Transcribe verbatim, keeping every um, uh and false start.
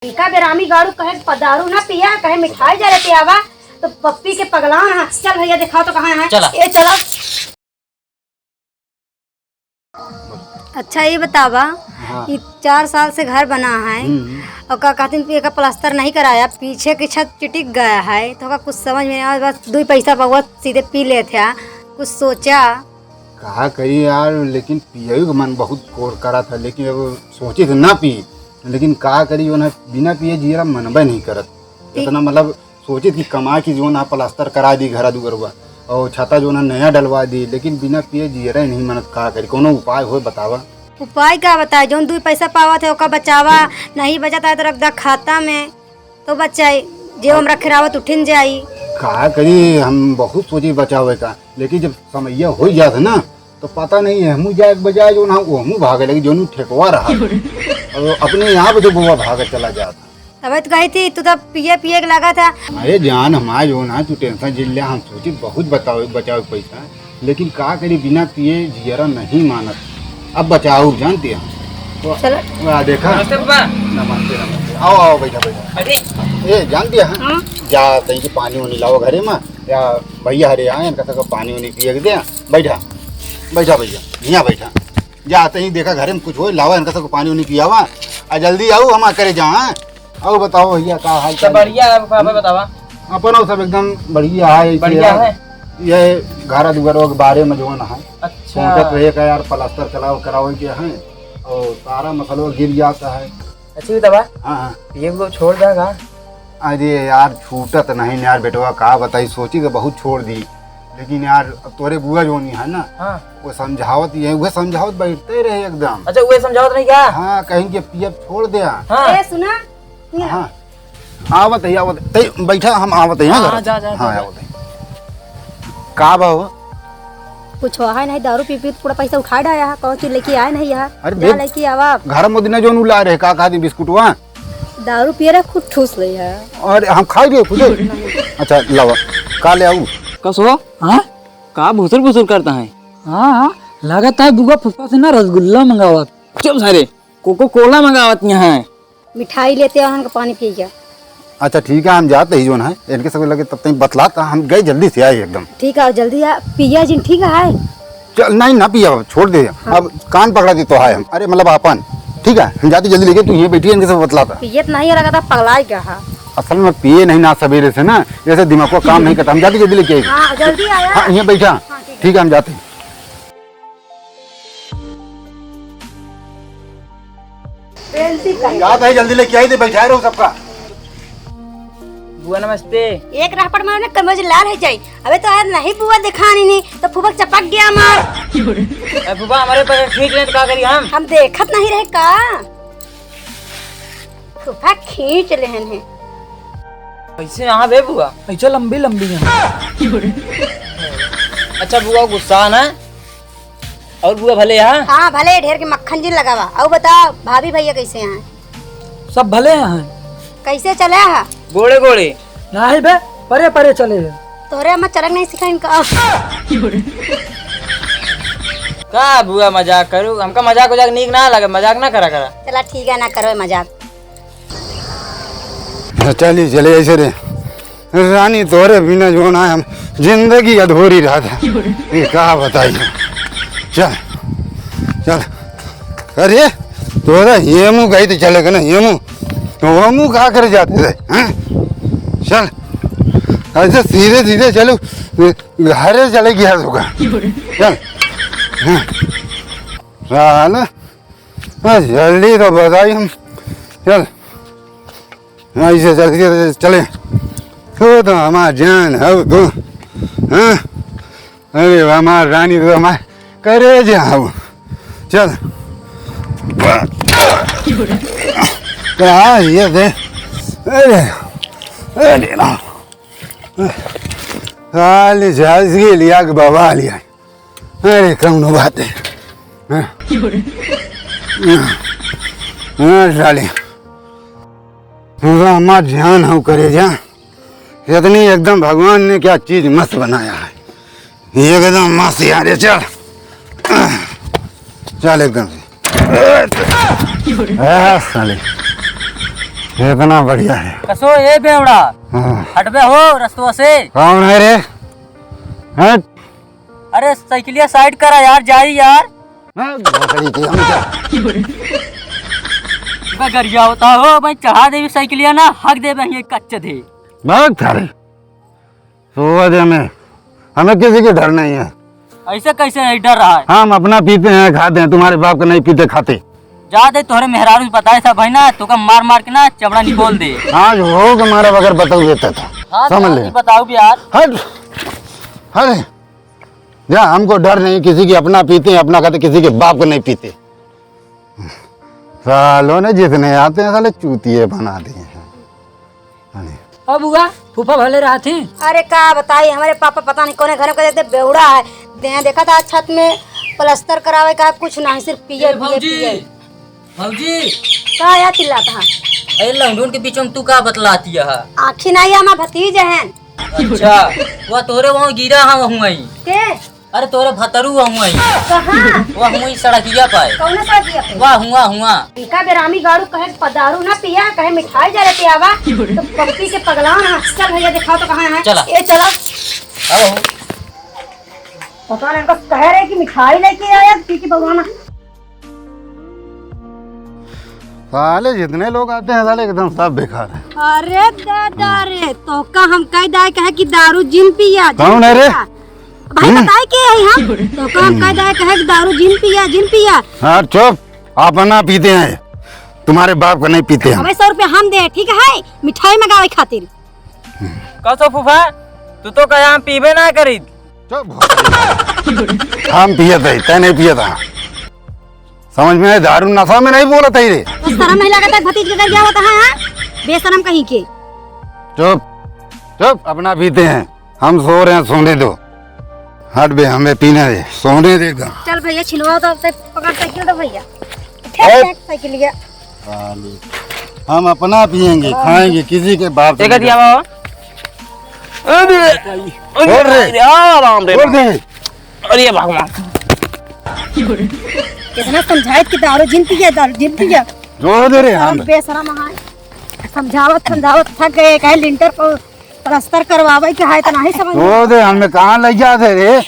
इनका बेरामी गाड़ू कहे प-, दारू ना पिया, कहे मिठाई जरे पियावा, तो पप्पी के पगलान है। चल भैया, दिखाओ तो कहाँ है। चला। ए, चला। अच्छा, ये बतावा, हाँ। ये चार साल से घर बना है, हम्म। और का कहते हैं, एका प्लास्टर नहीं कराया, पीछे की छत चिटिक गया है, तो का कुछ समझ में नहीं आवा, बस दुई पैसा पावा, सीधे पी लेत है, कुछ सोचा? का करी यार, लेकिन पियऊ के मन बहुत कोर करा था, लेकिन अब सोचे थे ना पी, लेकिन का करी, जो ना बिना पिए जियरा मनबे नहीं करत। पी- इतना मतलब सोचित कि कमा के जो ना प्लास्टर करा दी घरा दुआरवा और छाता जो ना नया डलवा दी, लेकिन बिना पिए जियरा ही नहीं मनत। का करी, कोनो उपाय होए बतावा। उपाय का बताए, जौन दुई पैसा पावत है ओका बचावा, नहीं बचत है तो रख दा खाता में, तो बचाई, जे हम रखे रहवत उठिन जाई। का करी, हम बहुत सोची बचावे का, लेकिन जब समैया हो जात है ना, तो पता नहीं, हमू जाए के बजाय जो ना, वो हमू भागे लगी, जो ठेकवा रहा। और अपने यहाँ पे जो बुआ भागे चला जात। तबे तो कही थी, तू तो पिए पिए के लगा था। अरे जान हमारे जो ना, तू टेंशन जिन ले, हम सोची बहुत बताओ, बचाओ पैसा, लेकिन का करी, बिना पिए जियरा नहीं मानत। अब बचाओ, जानती है। तो चलो। आ, देखा? नमस्ते पापा। नमस्ते, नमस्ते। आओ, आओ, बैठा, बैठा। अरे। ए, जानती है? हाँ? जा, तई के पानी उनी लाओ घरे में, या भैया हरे आए, इनका सबका पानी उनी पिए के दे। बैठा, बैठा भैया, यहाँ बैठा। जा, तई देखा घरे में कुछ होए, लावा इनका सबका पानी उनी पियावा। आ जल्दी आओ, हम करे जा, हाँ? और बताओ भैया, का हाल सब चाल? बढ़िया है, आप बतावा। अपन और सब एकदम बढ़िया है, इसे बढ़िया यार, है। ये घरा दुआरो के बारे में जो ना है, अच्छा। सोचत रहे का यार, प्लास्टर कराओ, करावे के है, और सारा मसलो गिर जाता है। अच्छी बतावा। हाँ, हाँ। ये वो छोड़ देगा। अरे यार, छूटत नहीं यार बेटवा, का बताई, सोची तो बहुत छोड़ दी, लेकिन यार, अब तोरे बुआ जो नहीं है ना, हाँ। वो समझावत ही है, वो समझावत बैठते रहे एकदम। अच्छा, वो समझावत नहीं क्या? हाँ, कहीं के पियब छोड़ दे। हाँ। ए, सुना, हाँ, आवत है, आवत है। तै बैठा, हम आवत है, हाँ, हाँ, घर। जा, जा, हाँ, जा, जा। आवत है। का बा हो? कुछ है नहीं, दारू पी पी पूरा पैसा उठा डाया है, कौन चीज लेके आए नहीं है? अरे जा बे-, लेके आवा। घर में दिना जोन उला रहे, का खाती बिस्कुटवा? दारू पिए रहे, खुद ठूस ले है। अरे हम खाई रहे खुदे। अच्छा लावा, का ले आऊ? कसो? हाँ? का भुसुर भुसुर करता है? हाँ, हाँ, लगता है बुआ फुफा से ना रसगुल्ला मंगावा। चुप सारे, कोको कोला मंगावत यहाँ है। मिठाई लेते हैं, उनका पानी पी गया। अच्छा ठीक है, हम जाते ही जो ना है, इनके सब लगे तब तक बतलाता, हम गए जल्दी से आए एकदम। ठीक है, जल्दी आ, पिया जिन, ठीक है? चल, नहीं ना पिया, छोड़ दे। हाँ। अब कान पकड़ा दी तो है हम, अरे मतलब आपन, ठीक है, हम जाते जल्दी लेके, तू ये बैठी है, इनके सब बतलाता। पियत नहीं लगा था, पगलाई गया है। असल में पिए नहीं ना सवेरे से ना, जैसे दिमाग को काम नहीं करता, हम जाते जल्दी लेके आए। हाँ, जल्दी आया। हाँ, ये बैठा। हाँ, ठीक है। ठीक है, हम जाते हैं। जात है, जल्दी लेके आई दे, बैठा रहो सबका। बुआ नमस्ते। एक राहपड़ मारने कमज लाल हो जाई। अबे तो आज नहीं बुआ दिखानी नहीं, तो फुबक चपक गया मार। ए फुबा, हमारे पैर खींच ले तो का करी हम? हम देखत नहीं रहे का? फुफा खींच लेहन है। कैसे यहाँ बे बुआ? ऐसे लंबी लंबी है। अच्छा बुआ, गुस्सा ना। और बुआ भले यहाँ? हाँ, भले, ढेर के मक्खन जिन लगावा। और बताओ, भाभी भैया कैसे हैं? सब भले हैं। कैसे चले हैं? गोड़े गोड़े। नहीं बे, परे परे चले हैं। तोरे अम्मा चलक नहीं सिखाइन का? का बुआ मजाक करू? हमका मजाक उजाक नीक ना लगे, मजाक ना करा करा। चला ठीक है, ना करो मजाक। चली चले ऐसे रे। रानी, तोरे बिना जो ना हम जिंदगी अधूरी रहत है। ये का बताई? चल, चल। अरे, तोरा ये मुँह गई तो चले ना, ये मुँह। तो वो मुँह का करे जाते थे, हैं? चल, ऐसे सीधे सीधे चलो, घरे चले गया होगा। चल, हाँ। साला, बस जल्दी तो बताई हम। चल। ऐसे चल के चले। तू तो हमार जान हो तू। हाँ? अरे हमार रानी, तू हमार करेजा हो। चल। क्या ये दे? अरे, अरे ना। साले झांसी के लिया के बवाल है। अरे, कौनो बात है। हाँ। हाँ, साले। पूरा हमार जान हो करेजा। इतनी एकदम भगवान ने क्या चीज मस्त बनाया है। एकदम मस्त यार, ये चल। चल एकदम से। हाँ, साले। इतना बढ़िया है। कसो ए बेवड़ा, हाँ। हटबे हो रस्तवा से। कौन है रे? हट। अरे साइकिलिया साइड करा यार, जाई यार। हाँ, भोसड़ी के हम क्या? बे गरिया होता हो, भाई चढ़ा देबी साइकिलिया ना, हक देबे ये कच्चे दे। भाग थारे। सोवा दे हमें, हमें किसी के डर नहीं है। ऐसे कैसे नहीं डर रहा है? हम अपना पीते हैं, खाते हैं, तुम्हारे बाप का नहीं पीते खाते। जा दे, तोहरे मेहरारू से बताए था भाई ना, तोका मार मार के ना चमड़ा निकाल दे। आज हो के मारा बगैर बताऊ देता था, हाँ, समझ जा ले। दे, बताऊ भी यार। हट, हट, जा, हमको डर नहीं किसी की, अपना पीते हैं, अपना खाते, किसी के बाप को नहीं पीते। सालों ने जितने आते हैं साले चूतिए बना दिए हैं। अरे। अब हुआ, फूफा भले रहती। अरे का बताई, हमारे पापा पता नहीं कौने घर में देते बेवड़ा है। दे, देखा था छत में प्लास्टर करावे का कुछ नहीं, सिर्फ पिए, ए पिए, भौजी, पिए। भौजी। का या चिल्लाता है? अरे लौंडोन के बीच में तू का बतलाती है? आँखी नहीं है, हमार भतीज है। अच्छा, वह तोरे वहाँ गिरा है, वहाँ वहीं। के? अरे तोरे भतरू हुआ हुआ ही। कहाँ? वह हुआ ही सड़किया पे। कौन सड़किया पे? वह हुआ हुआ। इनका बेरामी गाड़ू कहे प-, दारू ना पिया, कहे मिठाई जरे पियावा। तो पप्पी के पगलान है। चल भैया दिखाओ तो कहाँ है? चला। ए चला। आओ। पता नहीं इनको कह रहे कि मिठाई लेके आया, पी के बगलाना। साले जितने लोग आते हैं साले एकदम सब बेकार है। अरे दादा रे, तोका हम कह दाए कहे कि दारू जिन पिया, जिन कौन है रे? पिया। भाई हम्म। बताए के है हम? तोका हम कह दाए कहे कि दारू जिन पिया, जिन पिया। हाँ चुप, अपना पीते हैं, तुम्हारे बाप का नहीं पीते हम। अबे सौ रुपया हम दे, ठीक है, मिठाई मंगावे खातिर। कसो फूफा, तू तो कहे हम पीबे ना करी। चुप। हम पियत है, तै नहीं पियत है। समझ में आए, दारू नशा में नहीं बोलत है रे। तो शर्म नहीं लगता है, भतीज के घर गया होता है, हाँ? बेशरम कहीं के। चुप, चुप, अपना पीते हैं, हम सो रहे हैं, सोने दो। हट बे, हमें पीने दे, सोने दे का। चल भैया, छिनवा तो अपने पकड़ साइकिल दो भैया। फेंक, ए! फेंक साइकिल ये। साले, हम अपना पिएंगे, खाएंगे, किसी के बाप से एक नहीं। दिया बाबा। अरे, अरे, बोल रे। अरे, आ, राम रे, बोल राम। दे। अरे भगवान। कितना समझाए कि दारू जिन पिया, दारू जिन पिया। जोर दे रे, हम। बेशरम है। समझावत, समझावत थक गए, कहे लिंटर पर प्लास्टर करवावे के है, तो नहीं समझ में। जोर दे, हमें कहाँ ले जाते रे?